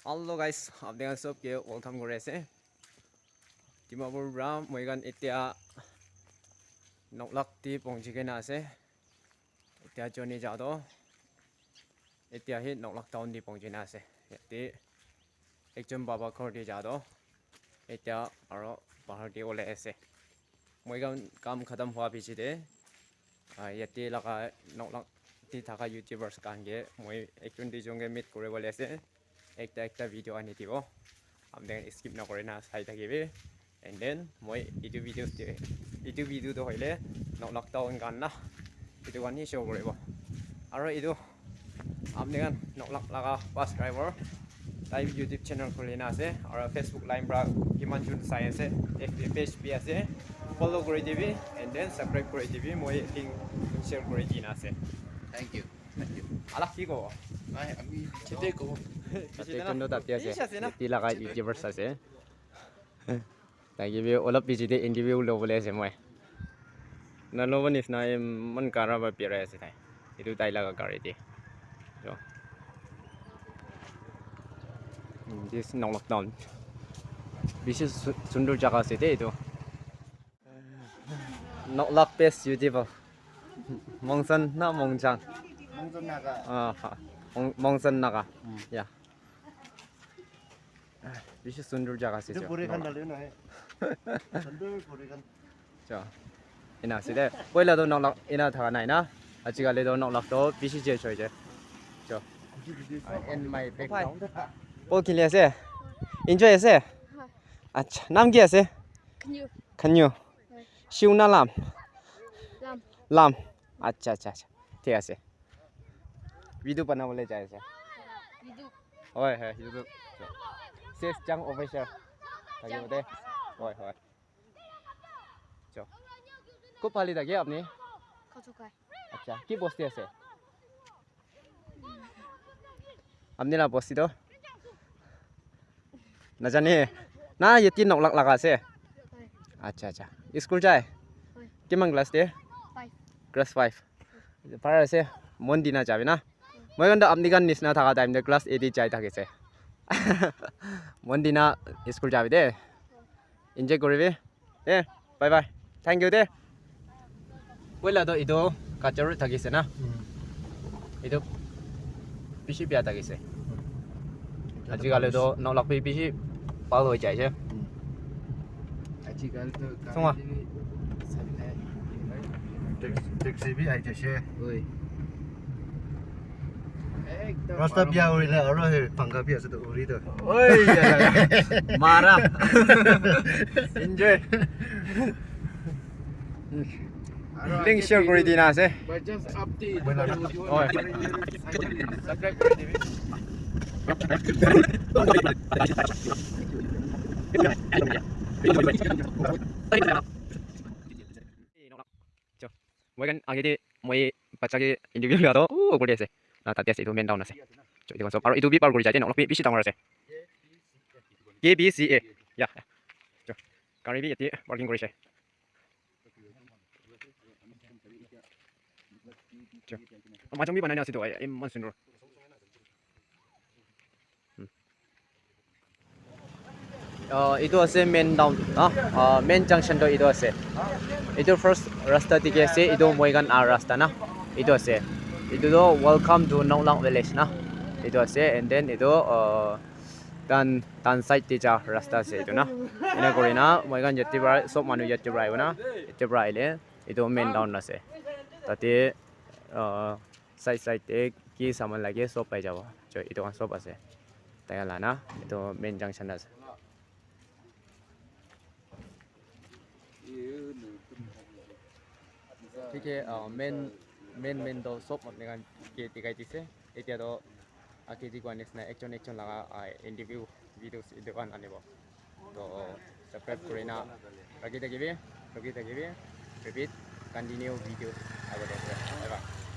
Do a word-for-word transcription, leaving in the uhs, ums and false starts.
Hello guys, apni khan sob ke welcome kuri ase. Dimapur pra moi khan etia Noklak te pahunchi kena ase. Etia journey ja toh, etia hi Noklak town te pahunchi na ase. Yate ekjon baba ghor te ja toh, etia aro bahar te olai ase. Moi khan kam khatam hua piche te, ah, yate laga Noklak te thaka YouTubers khan ke moi ekjon duijon ke meet kuri bole ase. Ekta ekta video ani dibo. Apni khan skip na kuri na sai thakibi. And then moi etu video te, etu video toh hoile Noklak town khan na, etu khan hi show kuribo. Aro etu apni khan Noklak laga bus driver, tai YouTube channel khuli na ase, aro Facebook line pra kiman jun sai ase, F B page bi ase, follow kuri dibi, and then subscribe kuri dibi, moi link share kuri di na ase. Thank you. Thank you. Alak ki kobo? Nai, ami chete kobo. Tate kondo tate ase. Bishi ase na? Yate laga YouTubers ase. Thank you. Olop piche te interview lobole ase moi. Na lobo nisna eman kara ba birai ase tai. Etu tai laga gari te. So, this Noklak town. Bishi su-, sundur jaga ase de etu. Noklak best YouTuber. Mongsan na Mongchang? Mongsan Naga. Ah, ha. Mong-, Mongsan Naga. Hmm. Yeah. Bishi sundur jaga ase. Etu puri khan dali na hai. Sundur puri khan. Cha. Ena ase de. Poila toh Noklak ena thaka nai na. Ajikali toh Noklak toh bishi change hoise. Cha. I end my background. Ball kheli ase? Enjoy ase? Acha, naam ki ase? Khanyu. Khanyu. Shiu na Lam? Lam. Lam. Acha, acha, acha. Thik ase. Video banabole jai ase. Video. Hoi, hoi, YouTube. Ses Chang Official. Thakibo de. Hoi, hoi. Cho. Ko phale thake apni? Kothokai. Acha, ki bosti ase? Apni la bosti toh? Najane. Na, yate Noklak laga ase? Hoi. Acha, acha. School jai? Hoi. Kiman class te? Five. Class five. Par ase. Mon dina jabi na. Moi khan toh apni khan nisna thaka time te class eight te jai thakise. Mon dina school jabi de. Enjoy kuribi. Eh, bye bye. Thank you de. Poila toh etu kachar thakise na. Hmm. Etu bishi bia thakise. Hmm. Ajikali toh Noklak bi bishi bhal hoi jaise. Hmm. Ajikali toh sunga. Taxi, taxi bi ahi jaise. Oi. Ekdom rasta bia hoile aro he panga bi ase toh uri toh. Oi, ya, ya, ya. Mara. Enjoy. Link share kuri dina ase. By just update. Oi. Subscribe kuri dibi. Cho. Moi khan age te moi bacha ke interview lua toh, uh, kuri ase. Na tate ase, etu main town ase. Cho, etu khan sob. Aru etu bi par kuri jai ase, olop bi bishi dangor ase. K B C A. Ya, ya. Cho. Gari bi yate parking kuri ase. Cho. Machang bi banai na ase toh, iman sundor. Hmm. Ah, etu ase main town, ah, ah, main junction toh etu ase. Etu first rasta dikhi ase, etu moi khan ah rasta na, etu ase. Etu toh welcome to Noklak village na, etu ase. And then etu, ah, tan, tan side te ja rasta ase etu na. Ena kuri na moi khan yate para sob manu yate para ahibo na, yate para ahile etu main town ase. Tate, ah, side side te ki saman lage sob pai jabo. Cho, etu khan sob ase. Tai khan la na, etu main junction ase. Thik he, ah, main, main, main toh sob apni khan ke dikhai dise. Etia toh age te koa nisna ekjon ekjon laga, ah, interview videos etu khan anibo. To subscribe kuri na rakhi thakibi, rakhi thakibi. Repeat, continue videos agate ase. Bye bye.